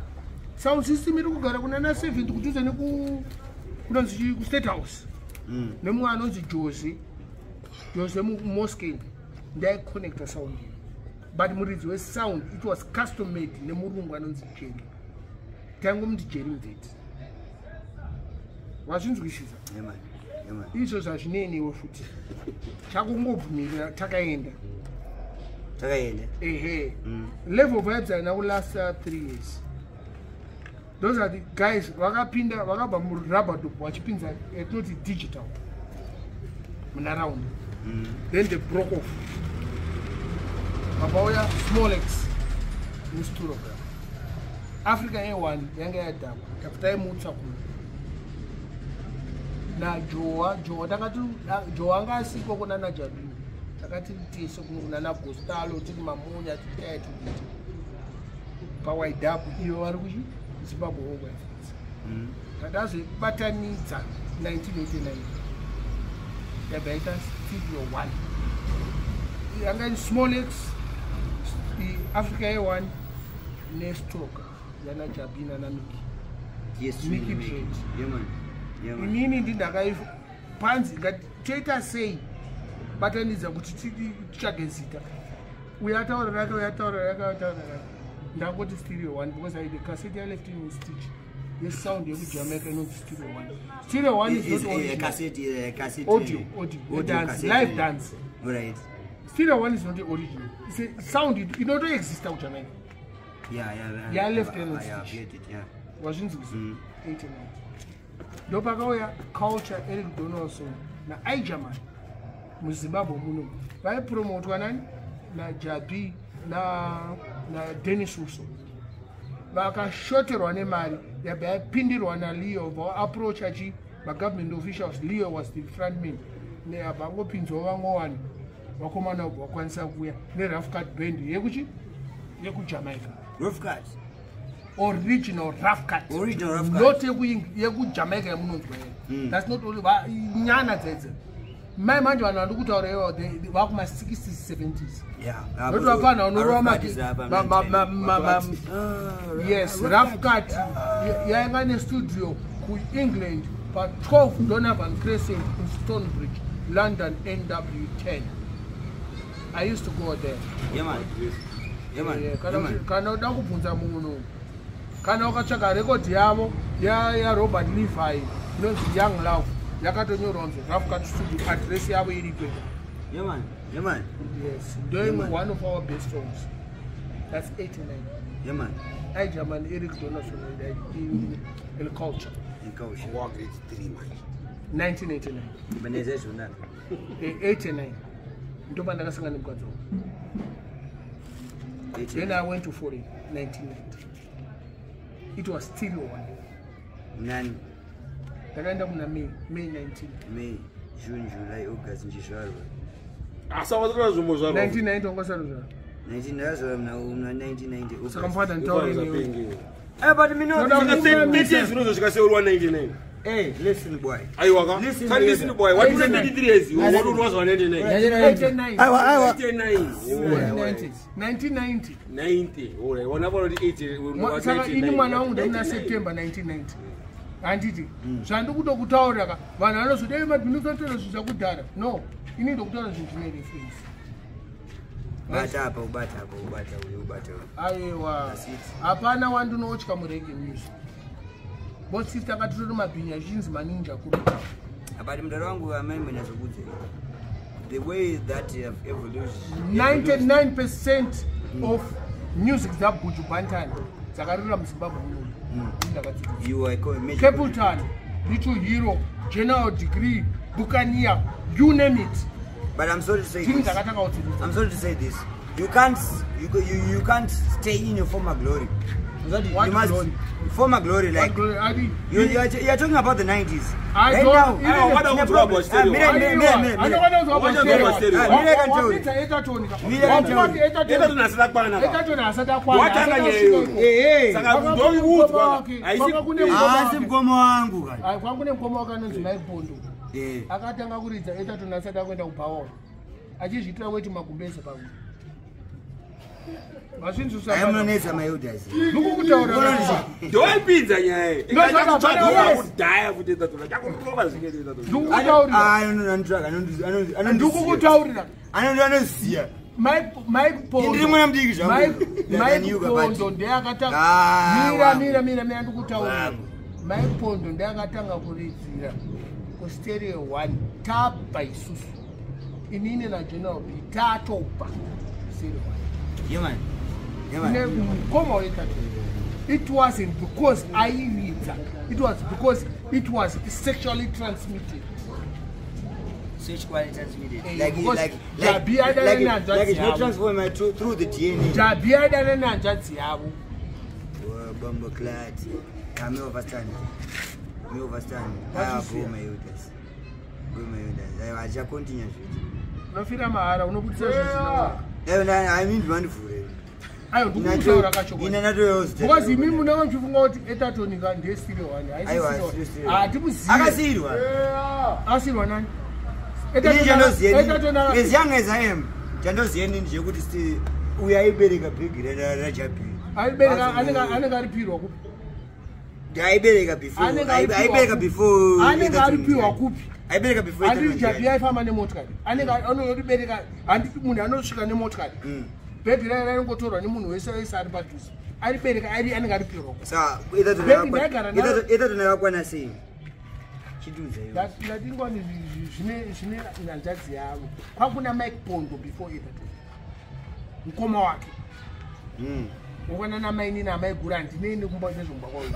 Sound system iri kugara kunana 7 kudhuze neku kunonzi kuState House. Nemumwe anonzi Jose, Jose Moscan, ndaiconnecta sound iyo, but muridzi wesound, it was custom made nemurungu anonzi Jerry, taingomuti Jerry Mveti. Wazvinzwisisa? Yeah, man. Yeah, man. Izvo zvazvineniwo futi chakungobvumirira, takaenda. Takaenda. Ehe. Level Vibes haina kulasta 3 years. Those are the guys vakapinda, vakabva murabadop vachipinza yatinoti digital munharaunda. Then they broke off, vabauya Smolex neSturogram. Africa A1 yanga yadhakwa, tabva taimutsa kuno naJoa. Joa takati, Joa anga asikwa kuna naJabini, takati tese kuno kuna naGostalo, tiri mamonya, titaya tikuita pawaidapu, iyo vari kuchi Zimbabwe Hogwarts. Takazoibatanidza 1989, yabva yaita Studio One. Yanga iri Smolex, Africa A1 neStroke yana Jabina naMiki. Yes, Mickey really, Mickey. Trade. Yeah, man. Yeah, man. Inini ndindakai panzi ngati toita sei, batanidza kuti titsvage zita. Uyo ataura rake, uyo ataura rake, uyo ataura rake, ndangoti Stereo One because aide cassette yaLeft in Stitch yesound yekuJamaica inonzi Stereo One. Stereo One is Is not a original. cassette, cassette. Audio, audio, audio dance, cassette. Live dance. All right. Stereo One is not the original. It's a sound inotoexista kuJamaica. Yeah. Yeah, Left Hand Yeah, Stitch. get it, yeah. Wazvinzwisa? 89 ndopakauya Culture, Eric Donaldson naIjaman muZimbabwe muno. Vaipromotwa nani? NaJabi naDenis Uso. Vakashoterwa nemari, yabva yapindirwa naLeo, vaapproacha chi magovernment officials. Leo was the frontman. Abva angopinzwawo vamwe vanhu, vakomana vabva vakwanisa kuuya neRough Cut Band yekuchi Yekujamaica. Rough cut. Original rough cut. Original rough cut. Not yekujamaica yamunonzwa here. That's not only nyana dzedze. Mai manje vanhu vandi kutaura ivo vakuma-60s 70s. Yeah. Noti vafana vanorova yes, rough cut yainga nestudio kuEngland pa12 Donovan Crescent in Stonebridge, London, NW10. I used to go there. Yeah, man. Yeah, man. Yeah, Yeah, man. Kana uda kubvunza munhu, kana ukatsvaga rekodhi yavo yaRobert Levi inonzi Young Love, yakatonyorwa kunzi Rough Cut Studio, address yavo iripo. Yeah, man. Yeah, man. Yes, ndoimwe one of our best songs. That's 89. Yeah, man. Aijaman Eric Donaldson in culture. In culture. Wa grade 3 manje. 1989. Baneza zvona. 89 ndopa ndakasangana nemukadzi wangu. Then I went to foreign 1990. It was still one. Nani? Ndakaenda kuna May 19. May, June, July, August ndichizvarwa. Asa watora zvombo zvaro. 1990 wangasaruzva. 19 ndakazvarwa muna 1990. Saka mufata nditaure newe. Eh, but me no. Toda Saka 30 years unozosvika seuri 99. Hey, listen boy. Aiwa ka. Listen, Saka listen boy, what is 33 years? Wati unozwa 99. 89. Aiwa, aiwa. 89. 1990. 90. Alright, wana pano kuti 80. Saka ini mwana wangu ndamuna September 1990. Handiti zvandikutokutaurira ka, vanhu vanozoti, "Ei, madhinototora zvinhu zvakudhara." No, ini ndokutaura zvinhu zvine reference. Bata apa, ubata apa, ubata uyu, ubata uyu. Aiwa. That's it. Hapana wandinotya mureggae music. Both sister akatitori mabhinya achinzi maninja kuru. But mudaro wangu amai mwenyazokudze. The way that you have evolution. 99% of music dzaBuju Banton dzakarira muZimbabwe munomu ndakadzidza. You are major. Capleton, Little Hero, General Degree, Bucania, you name it. But I'm sorry to say Tini this. dzakatanga kudziridza. I'm sorry to say this. You can't you can't stay in your former glory. What You must glory? Former glory, like What glory? you are talking about the 90s. I Right don't now. even- Aiwa, wada Ine kunzwa problem. about stereo. Ah, mira, mira, mira, mira, mira. Ah, mira kantauri. Mira kantauri. Etaton asati akwana ka. Etaton asati akwana. Watanga Asati nyeyo. asvika iko. Eh, eh. Saka Kwanga ndokuudzwa kune mukoma ka. wake. Haisi- Kwanga kune mukoma Ah, wake. si mukoma wangu kana. Ai, kwangu kune mukoma wake anonzi Mike Bondo. Eh. Akatanga kuridza Etaton asati akuenda kubhawa, achizviitira weti magumbeze pamwe. Aya munonetsa maelders. Ndikukutaura. Ndoipinza nyaya iyi. Ndo zvaka- Ikachakutsvaga Yes. kudhaya kuti Etaton. Chakurova zvinge Etaton. Ndikukutaurira. Ah, anonditsvaga, anondisiya. Ndikukutaurira. Anondisiya. Mike Pondo. Ndiri mwana mudiki zvangu. Mike Ndakanyuka, Pondo but- ndiye akatanga. Ah, Mira, wangu. mira, mira, mira, ndikutaurira. Wangu. Mike Pondo ndiye akatanga kuridzira kuStereo 1 tabva isusu. Inini naGeneral B tatobva Stereo 1. Yeah, man. Yeah, man. Ne mukoma weTatu. It wasn't because airidza. It was because it was sexually transmitted. Sexually transmitted. Eh, Like, because like, Jabi adana nanzvadzi like it's not yavo. transformed through the DNA. Jabi aidana nehanzvadzi yavo. Oh, Bumbo clat. Ah, me overstand. Me overstand. Ah, go my elders. Go my elders. I will continue zviti. Unofira mahara, unobudisa zvinhu zvinowaka. Eh, I mean mandivhure. Ayo, ndikukutaura kachokwadi. Ina natoyo. Because imi munenge muchifunga kuti Etaton ndesiri one. Aiwa, Haisi siri. hatimuzivi. Akasiyirwa. Asirwa nani? Ini chandoziye Etaton as young as I am, chandoziye nini ndechekuti uyu aibereka bhegi raJabi. Aibereka anenge aripirwa kupi? Aibereka before. Anenge aripirwa Aibereka kupi? before. Anenge aripirwa kupi? Aibereka before. Handiti Etaton Jabi Jabi. aifamba nemotikari, anenge anoribereka. Handiti munhu anosvika nemotikari, bhegi rayo raingotorwa nemunhu wese wese ari padhuze, aribereka ari anenge aripirwa kupi? Sa Bhegi ndaigara naro. Etaton yakakwana sei? Chidudza iwe. Ndatingwani zvine nhanzvadzi yavo. Kwakuna Mike Pondo before Etaton, mukoma wake. Ukwana namainini amaiguru, handinei nekumba nezvomba kwayo.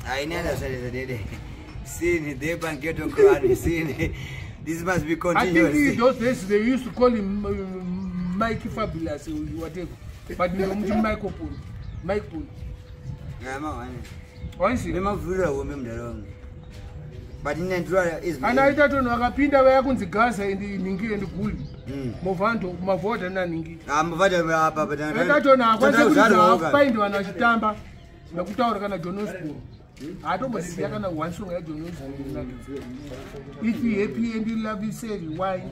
I never said it. Sin, they banquet on crowd. Sin. This must be I think continuous. in those days they used to call him Mikey Fabulous or whatever, but ndomuti Michael Pondo, Mike Pondo. Yeah, man. Waisi Memavhurira hombe mudaro wangu. But ine ndiro is ana Etaton vakapinda vaya kunzi Gaza and Ningi and Guli. Muvhando mavhodha naningi. Ah, muvhadha apa apa. Akatona akwanise kuridza find vanhu vachitamba nekutaura kana John Osborne. Hatomboziva kana one song yaJohn Osborne. If you happy and you love you say rewind.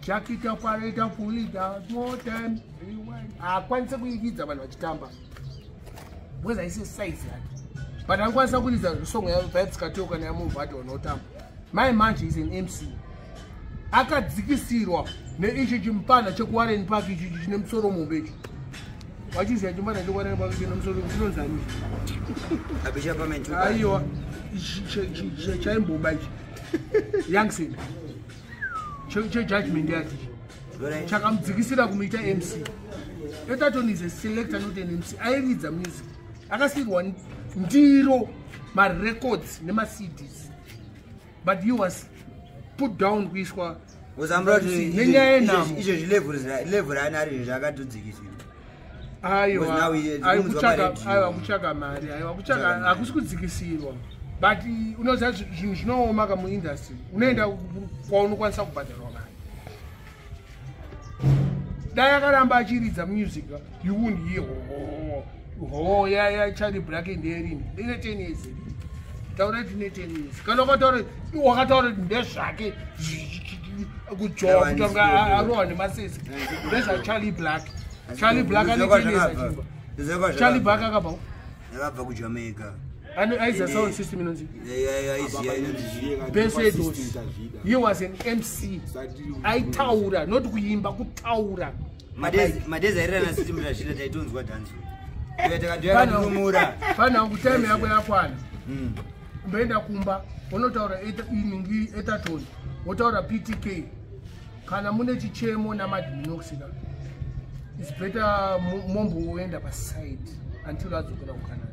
Jack it up, it up, pull it out, more time, rewind. Haakwanise kuiridza vanhu vachitamba. Because haisi size yake. But anokwanisa kuridza song yaVybz Kartel kana yaMuvhadha vanotamba. Mai manje is an MC. Akadzikisirwa neichi chimupana chekuWarren Park ichi chine musoro muhombe ichi. Wachiziva chimupana chekuWarren Park chine musoro chinonzani? Abisha pamentu. Aiwa, chaimboba ichi. Youngson. Chejudgment yati. Chakamudzikisira kumuita MC. Etaton is a selector, not an MC. Airidza music. Akasirwa ndiro marecords nemaCDs. But he was put down kuiswa Uzambura kuti nenyaya yenhamo. izvezvi level raana ari izvezvi akatodzikisirwa. Aiwa, Because now he- aiwa kunzwa kutsvaga maredhiyo. aiwa kutsvaga mari, aiwa kutsvaga Kutsvaga mari. hakusi kudzikisirwa. But unoziva zvinhu zvinooma ka muindustry. Unoenda kwaunokwanisa kubhadharwa mari. Dai akaramba achiridza music, you wouldn't hear ho ho ya ya Charlie Black ndeyerini. Ine 10 years. Taura kuti ine 10 years. Kana wakataura wakataura kuti ndezvake kujowa kutanga arohwa nemasese. Ndezva Charlie Black. Charlie Black ane 10 years achiimba. Charlie Black akabva Akabva kuJamaica. aiza sound system inonzi Aiziya inonzi Besedos. He was an MC. Aitaura, not kuimba, kutaura. Madezi airirana siti mutazvida taitonzwa dhanzo. Takadumura. Pana kutime yako yakwana. Mboenda kumba, unotaura iningi Etaton, wotaura PTK. Kana mune chichemo naMadminoxida. It's better momboenda paside until adzokera kuCanada.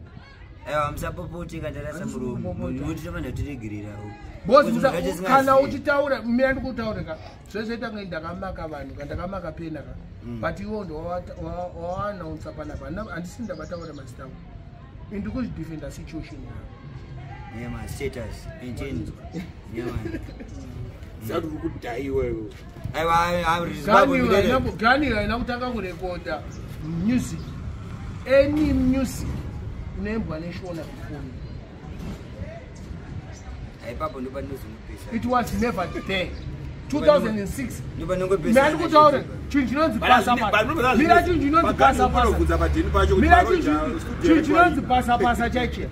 Aiwa musapopote katarasa muromo. Munoti tofana tiregererawo. Because kana uchitaura mina ndikutaurika zvese tange ndakamaka vanhu ka ndakamaka pena ka but iwo ndowaanaunsa panapa handisi ndavataura mazita angu indikuzvidefenda situation yavo. Yeah man, status maintain. Yeah man. Sati uri kudhaiwa iwe. Aiwa Zimbabwe munoita- Gani haina kutanga kurekodha music, any music inoimbwa neshona before you. Ipapo ndopanozongopesa. It was never there 2006. Ndopanongopesa. Mina ndikutaura chinhu chinonzi pasa pasa, mira chinhu chinonzi pasa pasa. Unobvunza padheni pacho kuti Mira Maroja, chinhu studio chinhu chinonzi pasa pasa chaiche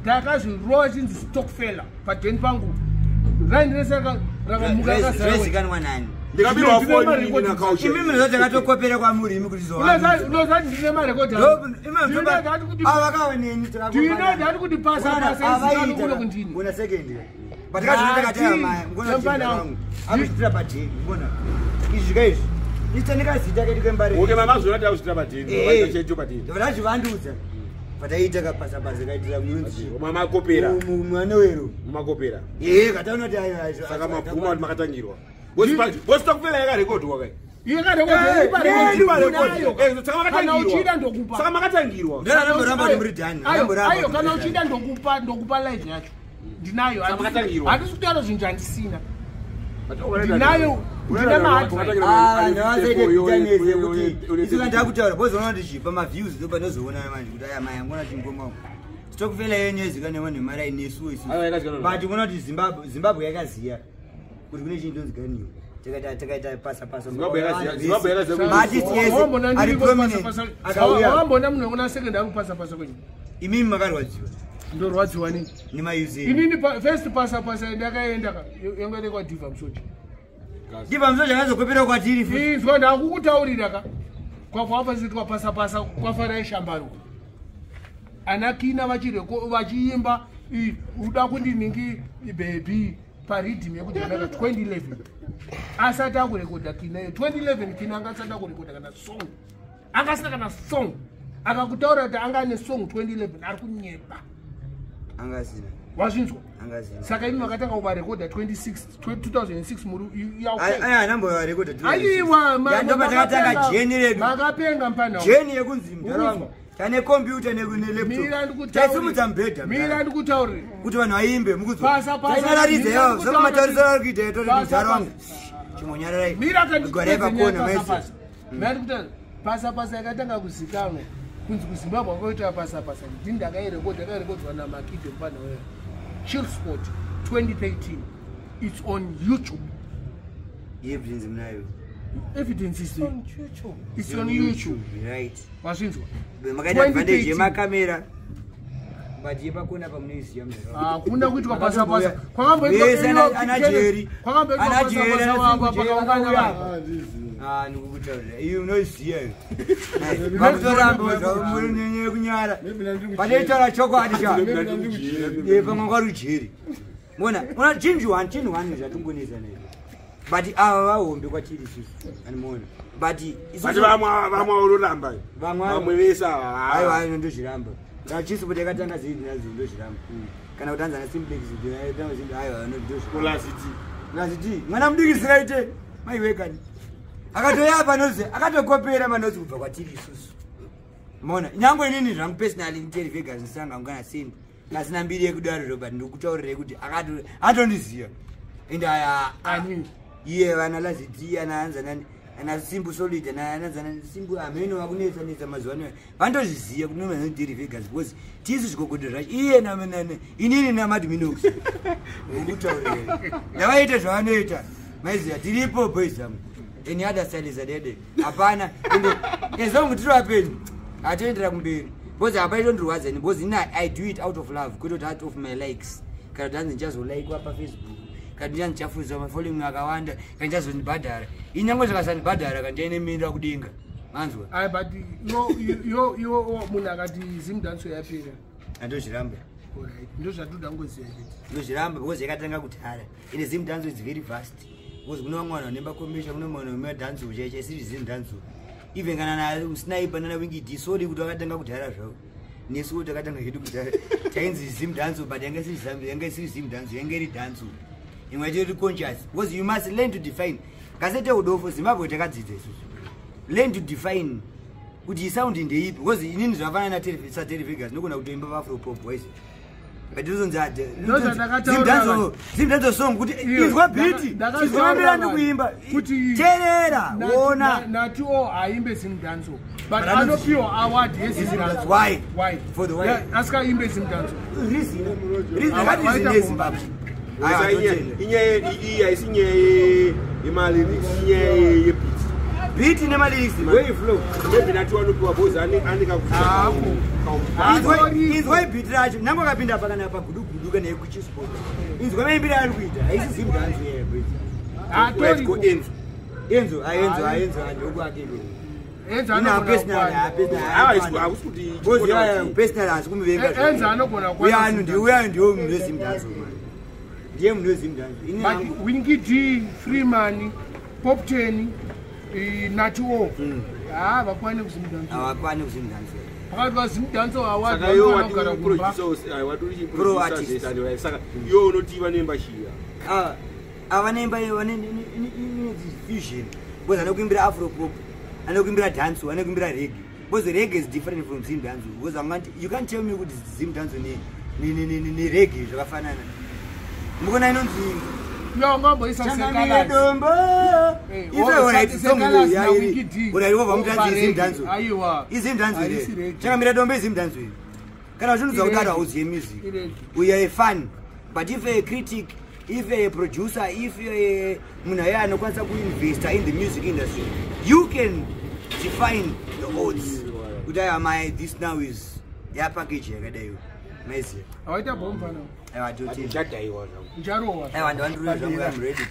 ndakazvirova chinzi stockfella padheni pangu raini rese rakamuka rakazara. Zvozikanwa nani? Ndikabirwa Ndine foni marekodhi. inini nakauche. Imi munhu takatokopera kwamuri imi kuti Unozati ndine marekodhi ndinodati kuti pasa pasa izikanwa kuno kundini. Ngona second. Patakazvona Mfana. akuzvitira padheni ngona. Izvi ka izvi. Itanika zita kedu kembare. Okay, mamazoona takuzvitira padheni. Vaita checho padheni. Ndovazvivandudza. Pataita kapasa pasa kaitira munonzi. Mamakopera. Mwana wero. Mumakopera. Eh, kataona kuti ayo ayo. Saka mabvuma kuti makatangirwa. Bositokufela yakarekodwa kai. Kana uchida ndokupa. Saka makatangirwa. Ndoramboramba kuti muri dhani. Ayo kana uchida ndokupa, ndokupa live yacho ndinayo. Saka makatangirwa. Handisi kutaura zvinhu zvandisina. Ndinayo, ndine mahard drive. Ndakutaura bozoona kuti chipa maviews ndopanozoona manje kuti aya maya ngona chingoma stokfela yenyu yezikanwa nemari ainesuwo isu Aiwa, yakazikanwa. but unoona kuti Zimbabwe yakaziya kuti kune chinhu chonzi ganiwa takaita pasa pasa. Zimbabwe yakaziya- Zimbabwe yakaziya kuti- Maartist ese Wambona ari ndiriko prominent pasa pasa- akauya. Wambona munhu wekuna secondary kupasa pasa kwenyu? Imimi makarwadziwa Ndorwadziwa nini? nemayuzi. Inini first pasa pasa ndakaenda ka yanga ndekwadhivha musoja. Ndibva musoja akazokopera kwatiri futi. Izwa ndakukutaurira ka kwafapasitwa pasa pasa kwafarai shambaro anakina vachireko vachiimba uda kundiningi bebi paridhim yekujamaica 2011 asati akurekodha kina iyo 2011 kina anga asati akurekodha kana song, anga asina kana song. Akakutaura kuti anga ane song 2011 ari kunyepa. Angasina. Wazvinzwa? Angasina. Saka imi makatanga kuvarekodha 26 2006 muri Aya anamborekodha. Aiwa, ndopatakatanga jeni redu. makapenga mpana. Jeni yekunzi mudhara wangu tane kombiyuta nelaptop taisimudza mubhedha Mira mudhara. ndikutaurire. Kuti vanhu vaimbe Pasa, pasa, mukuzwainararidza mira yavo ndikutaurire. saka matarisiro ari kuita yatori Pasa, mudhara wangu. pasa. Chimonyararai. Mira Garai pakona maiziva. kandipasa pasa pasa yakatanga kuzikanwa kunzi kuZimbabwe kwakaita pasa pasa ndini ndakairekodha, yakairekodzwa naMakido mupana weya Chill Sport 2013. It's on YouTube. Evidence munayo? Evidence is there. On YouTube. It's on YouTube. Right. Wazvinzwa? Makaita advantage 2013. yemakamera, but yepakona pamunoiziva. Hakuna kuitwa pasa pasa. Vese ana Jerry. Kwakamboitwa Ana pasa Jerry, pasa ana wapa Simbu Jerry, pakaungana akauya. vanhu. Ah, ndikukutaurira iyo unoiziva iyo vakutoramba zvamurinyanye kunyara panoitaura chokwadi cha pamwe kwari ujeri mona ona chinhu one chinhu one zvatingonetsa naizvo, but ava vahombe kwatiri isusu animona, but But vamwe unoramba. Vamwe vamwe vese ava. Aiwa, ino ndozviramba chisipo yakatanga zii nazo ndozviramba kana kuti anzana Simplex. Aiwa, ndozviramba. Kulaziti. Ngaziti mwana mudiki siraite maiwekani akatoya panozi akatokopera manozi kubva kwatiri isusu mona. Nyange inini zvangu personally Terry Vegas ndisanga simba asina mbiri yekudaro, but ndikutaurirai kuti atondiziva and aya Ani? Iye vana Laziti ana anzanani ana Simbu Solid ana anzanani Simbu ameno vakunetsa netsa mazuva ano vanotozviziva kuti nomanzi Terry Vegas because tisu zvikokodo zvacho iye inini naMadminox ndikutaurirai ndavaita zvavanoita maiziva tiripo boys angu. Any other style zadede hapana ende as long tiri vapenyu hatoendera kumberi because hapaitondirwadza ini because ini I do it out of love kwete kuti out of my likes kana kuti hanzi ndichazolaikwa paFacebook kana ndichanzi ndichafudzwa mafollowing akawanda kana ndichazondibhadhara. Inyange zvikasandibhadhara kana ndiaine mirira kudenga manzwa. Ai, but yo munhu akati Zimdancehall yapera. Handozviramba. Alright, ndo zvatoda ngoziva chete. Ndozviramba because yakatanga kudhara ende Zimdancehall is very vast because kune vamwe vanhu vanoimba commercial, kune vamwe vanhu vanoimba dancehall chaicho isiri Zimdancehall. Even kana naSniper nana Winky D, sorry kuti vakatanga kudhara zvavo, nesuwo takatanga hedu kudhara tainzi Zimdancehall, but yanga isiri Zimdancehall, yanga iri dancehall imwe yacho iri conscious because you must learn to define kasete udofo. Zimbabwe takadzidza isusu learn to define kuti isound ndeipi because inini zvafanana saTerry Vegas nogona kutoimba paAfropop voice but Ndozvandakataura. Zimdancehall song kuti Iyo, inzwa beat ndakataura izwambira vanhu ndikuimba kuti teerera ona. Nati o haimbe Zimdancehall but But anopiwa award yeZimdancehall. Why? Why? For the why? Yeah, asikaimbe Zimdancehall. Reason akati Waita reason yeZimbabwe. Saka inyaya iyi haisi nyaya yemalyrics, inyaya yebeat. Beat nemalyrics way flow. Maybe nati wanopiwa because ane Hapo. Inzwai beat racho nange akapinda pakana pagudugudu kana yekuchisport inzwa maimbiro ari kuita haisi Zimdancehall yeyo. Hatoriko. Enzo. Enzo aenzo aenzo ndokwake. Enzo anogona kukwana. Hakusi kuti Personal hasi kumuvenga. Enzo anogona kukwana Zimdancehall. Uya ndiwo munhu weZimdancehall man, ndiye munhu weZimdancehall ini But hangu. Winky D, Freeman, Poptain, Nati O ha vakwani kuZimdancehall. Havakwani kuZimdancehall. Pakati paZimdancehall award Saka iwe vanofana kugara wati kumba. producer, wati Pro artist. producer, saka iwe unoti vanoimba shiya? Ava vanoimba fusion because anokuimbira afropop, anokuimbira dancehall, anokuimbira reggae because reggae is different from Zimdancehall because you can't tell me kuti Zimdancehall nereggae zvakafanana. Mukona inonzi Iwe ungamboisa Changamire Sekalas. Dombo. Eh, Ife alright, song Sekalas ya na iri. Winky D. Alright, wobva muti hanzi Opa iZimdancehall. reggae. Aiwa. IZimdancehall Haisi here. reggae. Changamire Dombo iZimdancehall iri. Kana uchinzwa Ireggae. kudaro hauziye music. Ireggae. We are a fan, but if a critic, if a producer, if a munhu aye anokwanisa kuinvesta in the music industry, you can define the odds kuti aya my this now is yapackage yakadaiyo maiziya. Hawaita bomfana. Aiwa, totenda. Ndichadhaiwa zvangu. Ndicharohwa. Aiwa, ndavandurira zvangu, I'm ready.